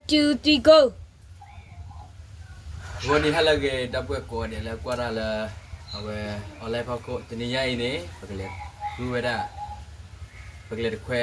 two, three, go. ဂီၤနံၤဟါလၢအဂ့ၤ ဒီပုၢ်ဝဲၢ်ကိးဂၤဒဲးလၢကွၢ်တၢ်လၢ အဝဲ online ဖီခိၣ် တနံၤညါအံၤန့ၣ် ပကလဲၤဃုဝဲဒၣ် ပကလဲၤတခွဲ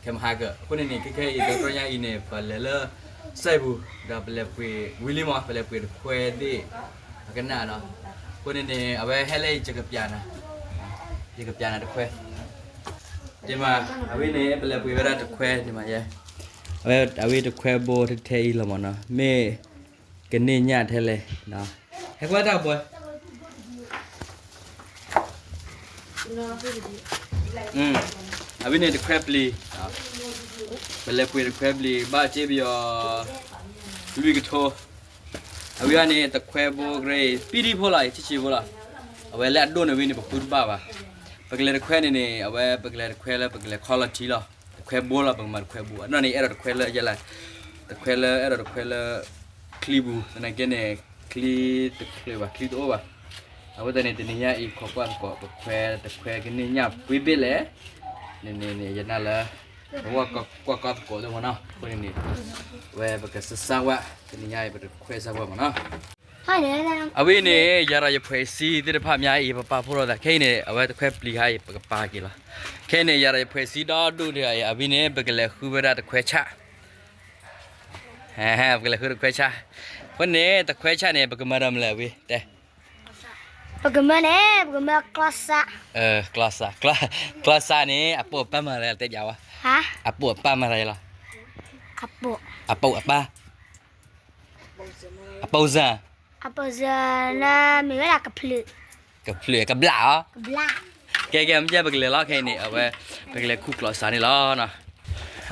ခဲမဟါကၢၢ် အဃိန့ၣ်န့ၣ် ခဲခဲအံၤ တဘျီညါအံၤန့ၣ် ပလဲၤလၢ စဲပူၤ ဒီးပလဲၤပှ့ၤဝံၤလံမး ပလဲၤပှ့ၤတခွဲသ့ၣ် အကနၣ်နီၤ အဃိန့ၣ်န့ၣ် အဝဲဟဲလၢအံၤ ယကပျးနၤ ယကပျးနၤတခွဲ ဒ်မး အဝဲန့ၣ် ပလဲၤပှ့ၤဝဲဒၣ်တခွဲ ဒ်မးယဲ အဝဲ အဝဲတခွဲဘိထဲထဲအံၤလီၤမးနီၤ မ့ၢ်ကန့ၢ်ညၣ်ထဲလဲၣ် ဟဲကွၢ်တၢ်ဘှီ အဝဲန့ၣ်တခွဲပျံၤ ပလဲၤပှ့ၤတခွဲပျံၤ ဘၣ်စ့ပယီၤ လွံၢ်ကထိ အဝဲန့ၣ် တခွဲဘိကရၢ ပံၢ်တံၢ်ဖိလီၤ ဆံးဆံးဖိလီၤ အဝဲလၢအဒိၣ်န့ၣ်ဝဲန့ၣ် ပဃုတဘၣ်ဘၣ် ပကလဲၤတခွဲန့ၣ်န့ၣ် အဝဲပကလဲၤတခွဲလၢပကလဲၤ quality လီၤ တခွဲဘိလီၤ ပကမၤတခွဲဘိ အနီၢ်န့ၣ် အဲၣ်ဒိးတခွဲလၢယဲလၢ တခွဲလၢ အဲၣ်ဒိးတခွဲလၢ ချံပူၤ သနာ်က့န့ၣ် ချံတချုးဘၣ် ချံတအိၣ်ဘၣ် အဃိသတးန့ၣ် တနံၤညါအံၤ ခိးကွၢ်သကိး ပခွဲ တခွဲကန့ၢ်ညၣ်ပှ့ၤဘ့ၣ်လဲၣ် န့ၣ်န့ၣ်န့ၣ် ယနာ်လၢ ပဝဲကွၢ်ကွၢ်သကိးသ့ၣ်မးနီၤ အဃိန့ၣ်န့ၣ် ဝဲပကစၢ်ဝဲ တနံၤညါအံၤ ပတခွဲစၢ်ဝဲမးနီၤ အဝဲန့ၣ် ယၤဒီးယဖှဲးဆံသ့ၣ်တဖၣ်မးအံၤ ပပာ်ဖှိၣ်ထီၣ်သး ခဲအံၤန့ၣ် အဝဲတခွဲပျံၤခါအံၤ ပကပာ်က့ၤလီၤ ခဲအံၤန့ၣ် ယၤဒီးယဖှဲးဆံဒီဒူၣ်ဒီးအံၤ အဝဲန့ၣ် ပကလဲၤဃုဝဲဒၣ်တခွဲဆၣ် ပကလဲၤဃုတခွဲဆၣ် အဃိန့ၣ် တခွဲဆၣ်န့ၣ် ပကမၤဒီးမနုၤလဲၣ်ဝံၤ တဲ ပကမၤန့ၣ် ပကမၤကျီစး ကျီစး ကျီစးန့ၣ် အပိာ်အပၢ်မၤလဲၣ် တဲပျးဝဲ အပိာ်အပၢ်မၤလဲၣ်လီၤ အပိာ်အပၢ် အပိာ်စၢ အပိာ်စၢ မ့ၢ်ဝဲဒၣ်ကဖျၢၣ် ကဖျၢၣ် ကဘျၣ်အီၤ ကဲကဲ မ့ၢ်ကဲ ပကလဲၤလီၤခဲအံၤန့ၣ် အဝဲ ပကလဲၤခူၣ်ကျီစးန့ၣ်လီၤ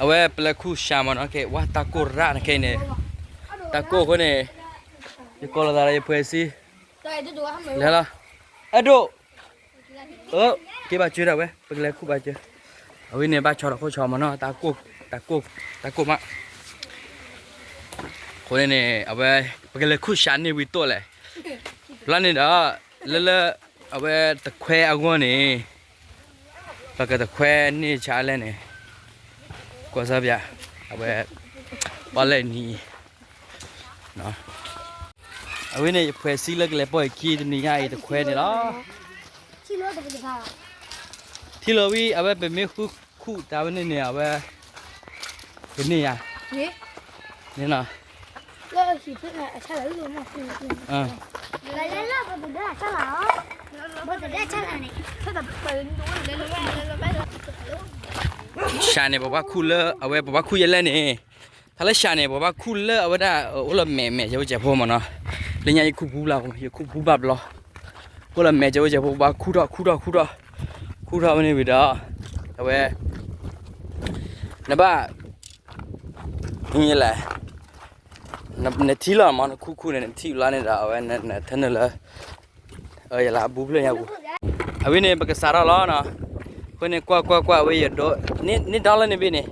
အဝဲပလဲၤခူၣ်စးမးနီၤ ခဲအံၤ ဝဲတၢ်ကိၢ်ရၣ်န့ၣ်ခဲအံၤန့ၣ် တၢ်ကိၢ်အဃိန့ၣ် ယကိးလီၤသးဒီးယဖှဲးဆံ လဲၤလီၤ အဲၣ်ဒိး က့ၤဘၣ်စၢၤဒၣ်ဝဲ ပကလဲၤခူၣ်ဘၣ်စၢၤ အဝဲန့ၣ်ဘၣ်ဆီထီၣ်ခိၣ်ဆီမးနီၤ တၢ်ကိၢ် တၢ်ကိၢ်မး အဃိန့ၣ်န့ၣ် အဝဲ ပကလဲၤခူၣ်စးန့ၢ်ဝံၤတိၢ်လဲၣ် ဘျီန့ၣ်ဒီး လၢလၢ အဝဲတခွဲအဂီၢ်န့ၣ် ပကတခွဲန့ၢ်ဆါလဲၣ်န့ၣ် ကွၢ်စၢ်ပျး အဝဲ ပီၣ်လဲၣ်နံၤ အဝဲန့ၣ် ယဖှဲးဆံလၢကလဲၤပိာ်ယခံတနံၤညါအံၤတခွဲန့ၣ်လီၤ ထံၣ်လီၤဝံၤ အဝဲပမ့ၢ်ဃုခူၣ်တၢ်ဝဲန့ၣ်န့ၣ် အဝဲ ကန့ၢ်ယၤ န့ၣ်လီၤ စးန့ၣ် ပဘၣ်ခူၣ်လၢ အဝဲပဘၣ်ခူၣ်ယဲလဲၣ်န့ၣ် တၢ်လၢစးန့ၣ် ပဘၣ်ခူၣ်လၢအဝဲဒၣ် အိၣ်လၢမဲာ်မဲာ်ကဲဝဲကဲဖိမးနီၤ လၢညါယခူၣ်ပူၤဘျီ ယခူၣ်ပူၤဘၣ်ဘျီ အိၣ်လၢမဲာ်ကဲဝဲကဲဖိ ပဘၣ်ခူၣ်ထီၣ်ခူၣ်ထီၣ်ခူၣ်ထီၣ် ခူၣ်ထီၣ်ဝဲန့ၣ်ဝံၤဒီး အဝဲ နဘၣ် လဲၣ် နထံၣ်လီၤမး နခူၣ်ခူၣ်န့ၣ် နထံၣ်လီၤန့ၣ်ဒီး အဝဲနထၢနုာ်လၢ ယလၢအဘူးဖျၢၣ်ညါပူၤ အဝဲန့ၣ် ပကစးထီၣ်လီၤနီၤ အဃိန့ၣ် ကွၢ်ကွၢ်ကွၢ် အဝဲယဒိ န့ၢ်ဒီလၢန့ၣ်ဘ့ၣ်န့ၣ်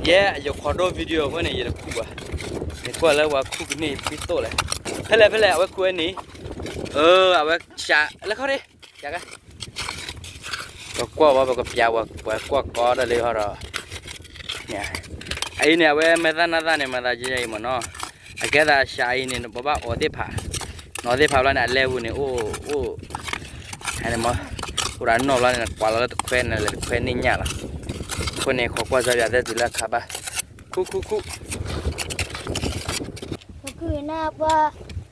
ယဲယခိးဒိ video အဃိန့ၣ် ယတခူၣ်ဘၣ် ယကွၢ်လၢပှၤခူၣ်ကန့ၢ်ဖံတိၢ်လဲၣ် ဖဲလဲၣ်ဖဲလဲၣ် အဝဲခူၣ်ဝဲန့ၣ် အဝဲစး လၢခီၣ်ရ့ၣ် ပကွၢ်ဝဲ ပကပျးဝဲ ပှၤကွၢ်ကီတၢ်လၢဟီဒီး အအံၤန့ၣ် အဝဲမဲာ်သၣ်နါသၣ်န့ၣ် မၤသးယဲအံၤမ့ၢ်နီၤ အကဲသးစးအံၤန့ၣ် ပဘၣ်အီၣ်သ့ၣ်ဖး နီၢ်သ့ၣ်ဖးဘျီန့ၣ် အလဲပူၤန့ၣ် အိၣ် အိၣ် ဟဲန့ၣ်မး အိၣ်ဒီးနီၢ်ဘျီန့ၣ် ကွၢ်လီၤလၢတခွဲန့ၣ် လဲၤတခွဲန့ၢ်ညၣ်လီၤ အဃိန့ၣ် ခိးကွၢ်စၢ်ယၤသဲတုၤလၢအခါဘၣ် ခူၣ်ခူၣ်ခူၣ် ပကနၢ်ပှၤ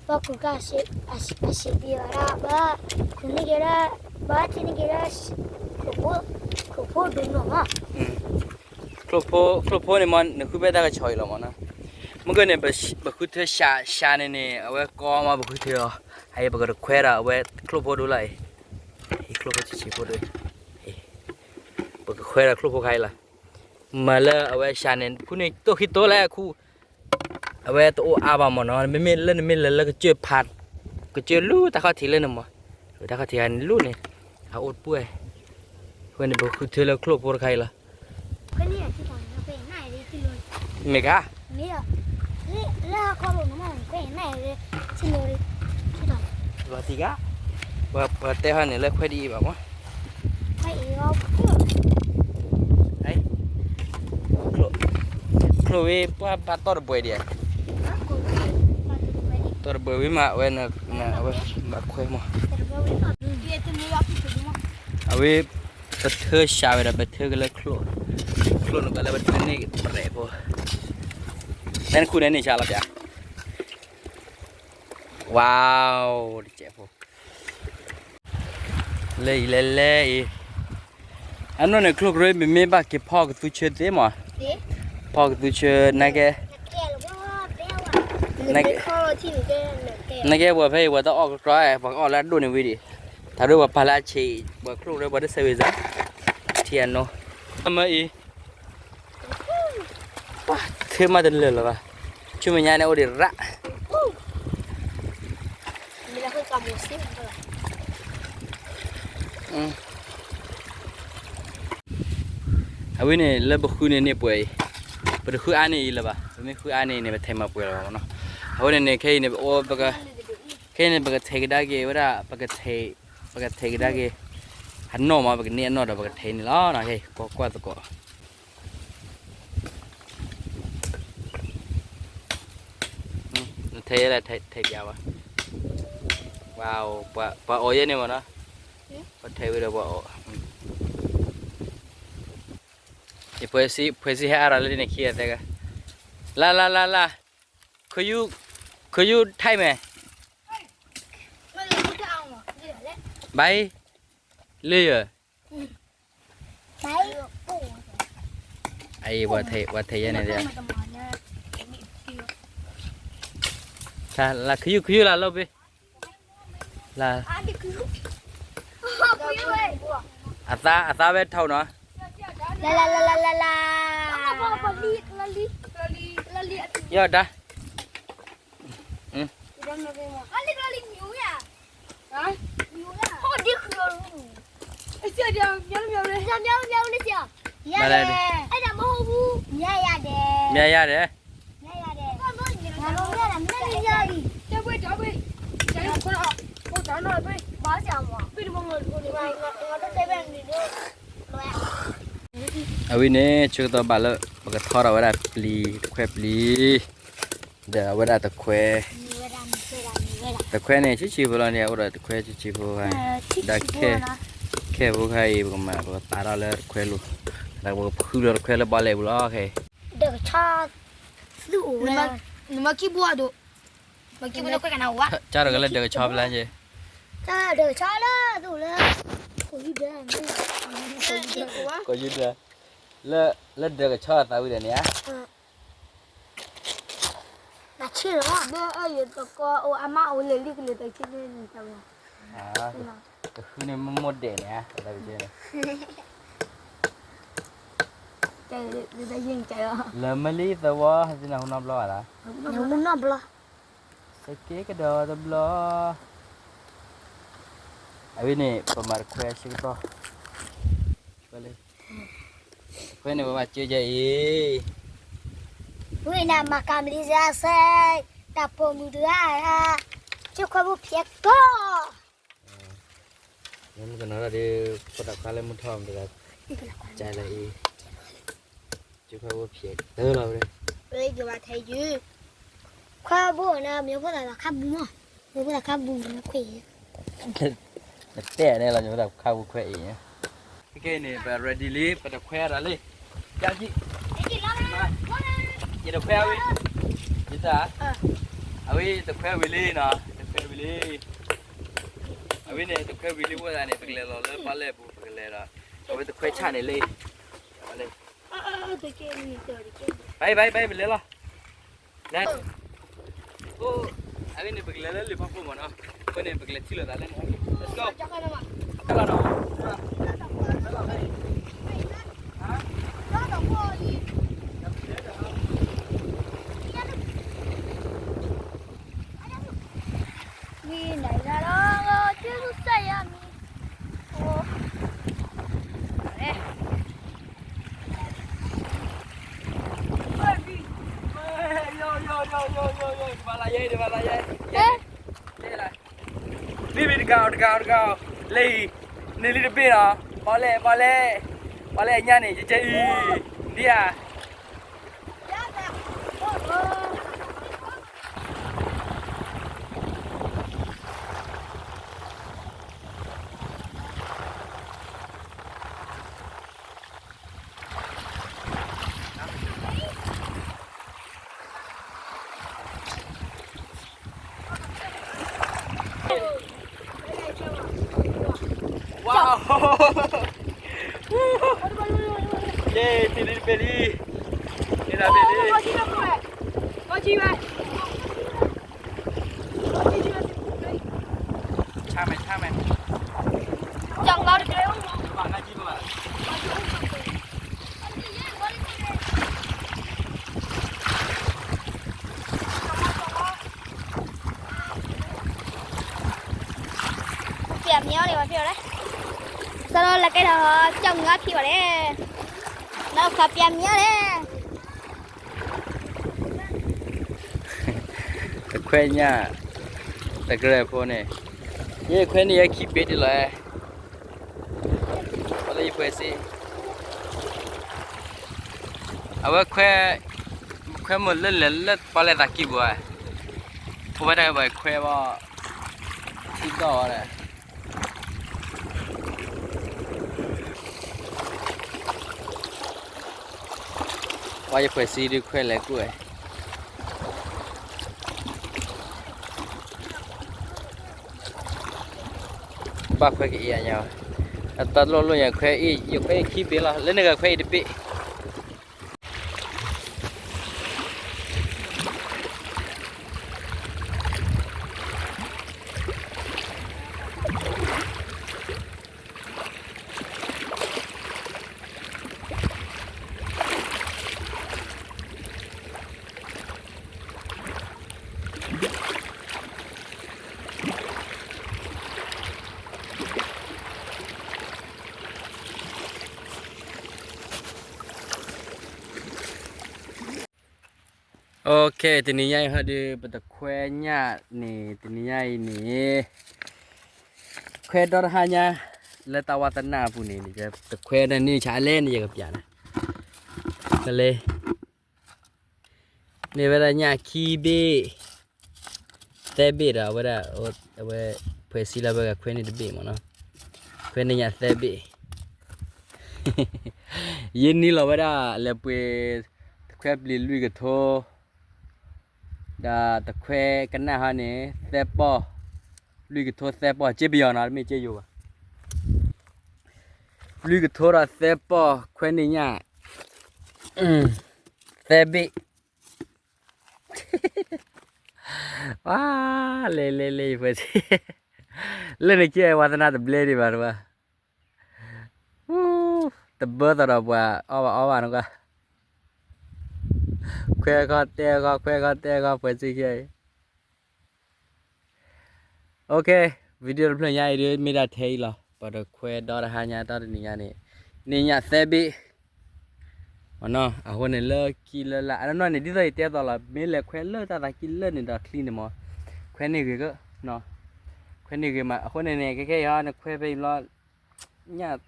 ပှၤကူၣ်ကါ အစံးဘံၤဘၣ်ဒၣ် ဘၣ်ခူၣ်န့ၢ်က့ၤဒၣ် ဘၣ်ထံၣ်န့ၢ်က့ၤဒၣ် ချိၣ်ဖိ ချိၣ်ဖိဒိၣ်နီၢ်မး ချိၣ်ဖိ ချိၣ်ဖိန့ၣ်မး နဃုဖဲတၢ်ကဆီအံၤလီၤမးနီၤ မ့ၢ်ကန့ၣ် ပဃုထၢစး စးန့ၣ်န့ၣ် အဝဲကီမး ပဃုထၢအီၤ အအံၤပကတခွဲဒီး အဝဲချိၣ်ဖိဒိၣ်လၢအံၤ ချိၣ်ဖိဆံးဆံးဖိဒိၣ် ပကခွဲဒီးချိၣ်ဖိခါအံၤလီၤ မၤလၢအဝဲစးန့ၣ် ခူၣ်န့ၢ်တိၢ်ခံတိၢ်လဲၣ်ခူၣ် အဝဲတအိၣ်အါဘၣ်မ့ၢ်နီၤ မ့မ့ၢ်လၢနမ့ၢ်လဲၤလၢကစၢၢ်ဖး ကစၢၢ်လူၤတၢ်ခီၣ်ထံးလၢန့ၣ်မး တၢ်ခီၣ်ထံးဂၤန့ၣ်လူၤန့ၣ် အအိၣ်တပှဲၤ အဃိန့ၣ် ပဃုထၢလၢချိၣ်ဖိတခါအံၤလီၤ မ့ၢ်ကါ လီၤတံၢ်ကါ ပှၤတဲဟီန့ၣ်လၢခွဲးဒ်အံၤဘၣ်မး ချိၣ် ဝဲပှၤဘၣ်တီၢ်တဘှဲးဒံးဧါ, တီၢ်တဘှဲးဝံၤမး အဝဲ အဝဲဘၣ်ခွဲမး, အဝဲ ပထၢၡးဝဲဒီး ပထၢကလၢချိၣ်, ချိၣ်န့ၣ်ကလၢပထၢန့ၢ်ပြဲးဖိ, နဲနခူၣ်န့ၣ်န့ၣ် ဆါလီၤပျး, ဝါ, တကဲးဖိ လဲၤအံၤ လဲၤလဲၤအံၤ, အနီၢ်န့ၣ် ချိၣ်ကရၢ မ့မ့ၢ်ဘၣ်က့ၤဖီၣ်ကသူဆၢသ့မး, ဖီၣ်ကသူဆၢ နကဲ, နကဲပှၤဖဲအံၤ ပှၤတအီၣ်ကကြီ ပှၤကအီၣ်လၢအဒိၣ်န့ၣ်ဝံၤဒံး, တၢ်ဒိၣ်ပှၤပာ်လၢအဆံးအံၤ ပှၤချိၣ်ကရၢ ပှၤတဆဲးဝံၤစၢ်, ထံအနိ, အမၢအံၤ ပှၤထၢမးတလၢာ်လၢၤဘၣ်, ဆူမဲာ်ညါန့ၣ်အိၣ်ဒံးရၣ်, အဝဲန့ၣ် လၢပဃုန့ၣ်န့ၢ်ပှဲၤအံၤ, ပတဃုအါန့ၢ်အံၤလၢၤဘၣ်, ပမ့ၢ်ဃုအါန့ၢ်အံၤန့ၣ် ပထဲးမၤပှဲၤလၢၤဘၣ်မနီၤ, အဝဲန့ၣ်န့ၣ် ခဲအံၤန့ၣ် ပအိၣ် ခဲအံၤန့ၣ် ပကထဲးကဒါက့ၤဝဲဒၣ်, ပကထဲးကဒါက့ၤ, အနီၢ်မး ပကန့ၢ်အနီၢ်ဒီး ပကထဲးန့ၣ်လီၤ, ကွၢ်ကွၢ်သကိး ထဲးယဲလဲၣ်, ထဲးပျးဝဲ, ပှၤအီၣ်ယဲန့ၣ်မ့ၢ်နီၤ, ပှၤထဲးဝံၤဒီးပှၤအီၣ်, ယဖှဲစံဟဲအါရၤလၢန့ၣ်ခံဂၤသဲဂၤ, လါလါလါလါ, ခယူၣ်, ခယူၣ်ထဲးမဲာ်, ဘၣ်, လၢယၤ အံၤ ပှၤထဲးယဲန့ၣ်, လၢခယူၣ် ခယူၣ် လၢလီၤဘ့ၣ်, လၢ, အသး အသးဝဲထီၣ်နီၤ, လၢလၢလၢလၢလၢလၢ, ယီၢ်တၢ် မ့ၢ်လဲၣ်, မ့ၢ်ယါဒဲး, အဝဲန့ၣ် ဆၢကတီၢ်ဘၣ်လၢ ပကထီထီၣ်ဝဲဒၣ်ပျံၤ တခွဲပျံၤ, ဒီးအဝဲဒၣ်တခွဲ, တခွဲန့ၣ် ဆံးဆံးဖိလီၤန့ၣ် အိၣ်ဒီးတခွဲဆံးဆံးဖိခါ, ဒီးခဲ, ခဲဖိခါအံၤ ပကမၤ ပကသးထီၣ်လၢတခွဲလိၤ, ဒီးပကဖုလီၤတခွဲလၢပီၣ်လဲၣ်ပူၤလီၤ, ခဲအံၤ ဒၢးကဆီ, သူၣ်အိၣ်ဝဲ, နမၤခံဘိအဒိၣ်, မၤခံဘိလၢခွဲကနၤဝါ, ကၢ်ဒီးကလၢဒၢးကဆီဖဲလဲၣ်, ကၢ်ဒၢးကဆီလၢသူၣ်လၢ, ကိးယုၢ်ဒၢး, ကိးယုၢ်ဒၢး, လၢ, လၢဒၢးကဆီအသးဝံၤဒီးန့ၣ်ဧါ နဆ့လီၤ, ဘၣ်အၢယတကီအိၣ်အမါအိၣ်လဲၤလံကလဲၤတဆ့န့ၣ်တဝဲ, ကဃုန့ၣ်မိၢ်မိၢ်ဒဲးန့ၣ်ဧါ, လၢမ့ၢ်လံသဝီ ဟဲသ့ၣ်နၢ်ဟူနီတဘျီဘၣ်လၢ, နၢ်ဟူနီတဘျီ, သက့ကဒီးတဘျီ, အဝဲန့ၣ် ပမၤတခွဲဆၢကတီၢ်, တခွဲန့ၣ် ပဘၣ်စၢယဲအံၤ, ဝဲနၤမၤကၤမလံစဲး, တၢ်ပိာ်မုၣ်တဂၤ, ကၠိခွဲးဖိဖျဲးကီၢ် မ့ၢ်ကနီၤဒၣ်ဒီး ဖိတၢ်ခွါလၢမုၢ်ထီၣ်မတဂၤ, ကၢ်လၢအံၤ, ကၠိခွဲးဖိဖျဲးတၢ်လီၤဝဲ, ခွဲးဘိန့ၣ် မ့ၢ်ဖိသၣ်ခါပူၤမး, မ့ၢ်ဖိသၣ်ခါပူၤခွဲး, နတဲန့ၣ်လီၤ မ့ၢ်ဖိသၣ်ခါပူၤခွဲးအံၤ, ခဲအံၤန့ၣ် ပ ready လံ ပတခွဲးဒၣ်လံ, ကၠၢ်ကံၣ်, ယတခွဲးဝံၤ, ယတၢ်, အဝဲတခွဲးဝံၤလံနီၤ, တခွဲးဝံၤလံ အဝဲန့ၣ် တခွဲးဝံၤလံဝဲဒၣ်န့ၣ် ပကလဲၤလီၤလၢပီၣ်လဲၣ်ပူၤ ပကလဲၤဒီး အဝဲတခွဲးဆၣ်န့ၣ်လံ, ဘၣ်ဘၣ်ဘၣ် ပလဲၤလီၤ, လၢ, အဝဲန့ၣ် ပကလဲၤလၢလံာ်ဖီခိၣ်မးနီၤ, အဃိန့ၣ် ပကလဲၤထံၣ်လိာ်သးလၢန့ၣ်, let's go. မံၤနၤလၢ်လီၤ ကစၢ်ယွၤမံၤ, အိ, ဘံၣ်ဘံၣ်တကးအီၤ တကးအီၤ တကးအီၤ, လၢအံၤ, န့ၢ်လံတဘ့ၣ်နီၤ, ပီၣ်လဲၣ် ပီၣ်လဲၣ်, ပီၣ်လဲၣ်အညါန့ၣ် ယကဲအံၤ, ဒ်ဧါ. ယ့ ထံၣ်လံတဘ့ၣ်လံ, ထံၣ်လံတဘ့ၣ်လံ, ဆါမဲာ် ဆါမဲာ်, ပျဲမညီန့ၣ် ပှၤဖဲလဲၣ်, စးထီၣ်လၢကဲထီၣ် ကၠီၣ်ငါဖံးဘၣ်လဲၣ်, ဒီးခါပျဲမညီလဲၣ်, တခွဲညၣ် တကရၢၢ်ဖိန့ၣ်, ယဲခွဲန့ၢ်ယဲခံဘ့ၣ်ဒ်လီၤ, လၢယဖှဲးစ့ အဝဲခွဲ, ခွဲမုာ်လၢလဲၤလၢပှၤလဲၤသးကံၢ်ပူၤဧါ, ဖိဝဲတၢ်ဂ့ၢ်ဘၣ်ခွဲဘၣ်, ထံကီၢ်ဝဲဒၣ်, ပှၤယဖှဲးစ့ဒုးခွဲလဲၤကူၣ်ဝဲ, ဘၣ်ခွဲကအံၤအညါ, အတၢ်လိၣ်လိၣ်ညါခွဲအံၤ ယခွဲအံၤခံဘ့ၣ်လီၤ လၢန့ၣ်ဂၤခွဲအံၤတဘ့ၣ်. Okay, တနံၤညါအံၤဟီဒုး ပတခွဲညၣ်န့ၣ် တနံၤညါအံၤန့ၣ် ခွဲဒီတဟါညါ လၢတၢ်ဝါသနၣ်အပူၤန့ၣ် တခွဲဒၣ်န့ၢ်ဆါလဲၣ်န့ၣ် ယကပျးနၤ ကလဲၤ န့ၢ်ဝဲဒၣ်ညၣ်ခံဘ့ၣ် သၢဘ့ၣ်ဒီး အဝဲဒၣ် အဝဲ ဖှဲးစ့လၢဝဲဂၤခွဲန့ၢ်တဘ့ၣ်မ့ၢ်နီၤ ခွဲန့ၢ်ညၣ်သၢဘ့ၣ် ယန့ၢ်လီၤဝဲဒၣ် လဲၤပှ့ၤ တခွဲပျံၤလွံၢ်ကထိ ဒီးတခွဲကနၣ်ဟီန့ၣ် သၢပီၢ် လွံၢ်ကထိသၢပီၢ် က့ပယီၤနီၤ တမ့ၢ်က့ယိၤဘၣ် လွံၢ်ကထိဒီးသၢပီၢ် ခွဲန့ၢ်ညၣ် သၢဘ့ၣ် ဝါ လဲၤလဲၤလဲၤ ယဖှဲးစ့ လၢန့ၣ်က့ ဝါသနၣ်တဘျဲဒံးဘၣ်တဘၣ် တဘၢသးဒီးပှၤအီၣ်ဘၣ်အီဘၣ်နကွၢ် ခွဲခီတဲခီ ခွဲခီတဲခီ ဖှဲးစ့ခံအံၤ Okay, video တဖျၢၣ်ညါအံၤဒ်မ့ၢ်ဒၣ်ထဲအံၤလီၤ. ပှၤတခွဲဒီတဟါညါ တၢ်တနံၤညါန့ၣ် န့ၢ်ညၣ်သၢဘ့ၣ် မ့ၢ်နီၤ အဃိန့ၣ်လၢခံလၢလာ် အနီၢ်နီၢ်န့ၣ် ဒ်သိးယတဲသိးလီၤ မ့ၢ်လဲၤခွဲလၢတၢ်သးကံၢ်လၢန့ၣ်ဒီးချံန့ၣ်မ့ၢ် ခွဲန့ၢ်ဂ့ၤက ခွဲန့ၢ်ဂ့ၤမး အဃိန့ၣ်န့ၣ် ခဲခဲအံၤဟီ နခွဲဖဲအံၤလီၤ ညၣ်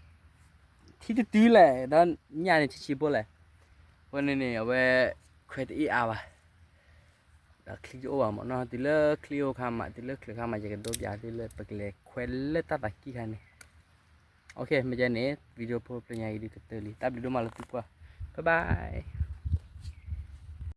ထံတတုၤလဲၣ် ဒီးညၣ်န့ၣ်ထံဆံးဖိလဲၣ် အဃိန့ၣ်န့ၣ် အဝဲခွဲတအ့ၣ်အါဘၣ် ဒီးချံတအိၣ်ဘၣ်မ့ၢ်နီၤ တုၤလၢချံအိၣ်ခါမး တုၤလၢချၢခါမး ယကဒိပျးသုလၢပကလဲၤခွဲလၢတၢ်သးကံၢ်ခါန့ၣ် Okay မ့ၢ်ကဲန့ၣ် video ဖိဖျၢၣ်ညါအံၤဒုးကတၢၢ်လံ တၢ်ဘျုးဒိၣ်မးလၢသုကွၢ် bye bye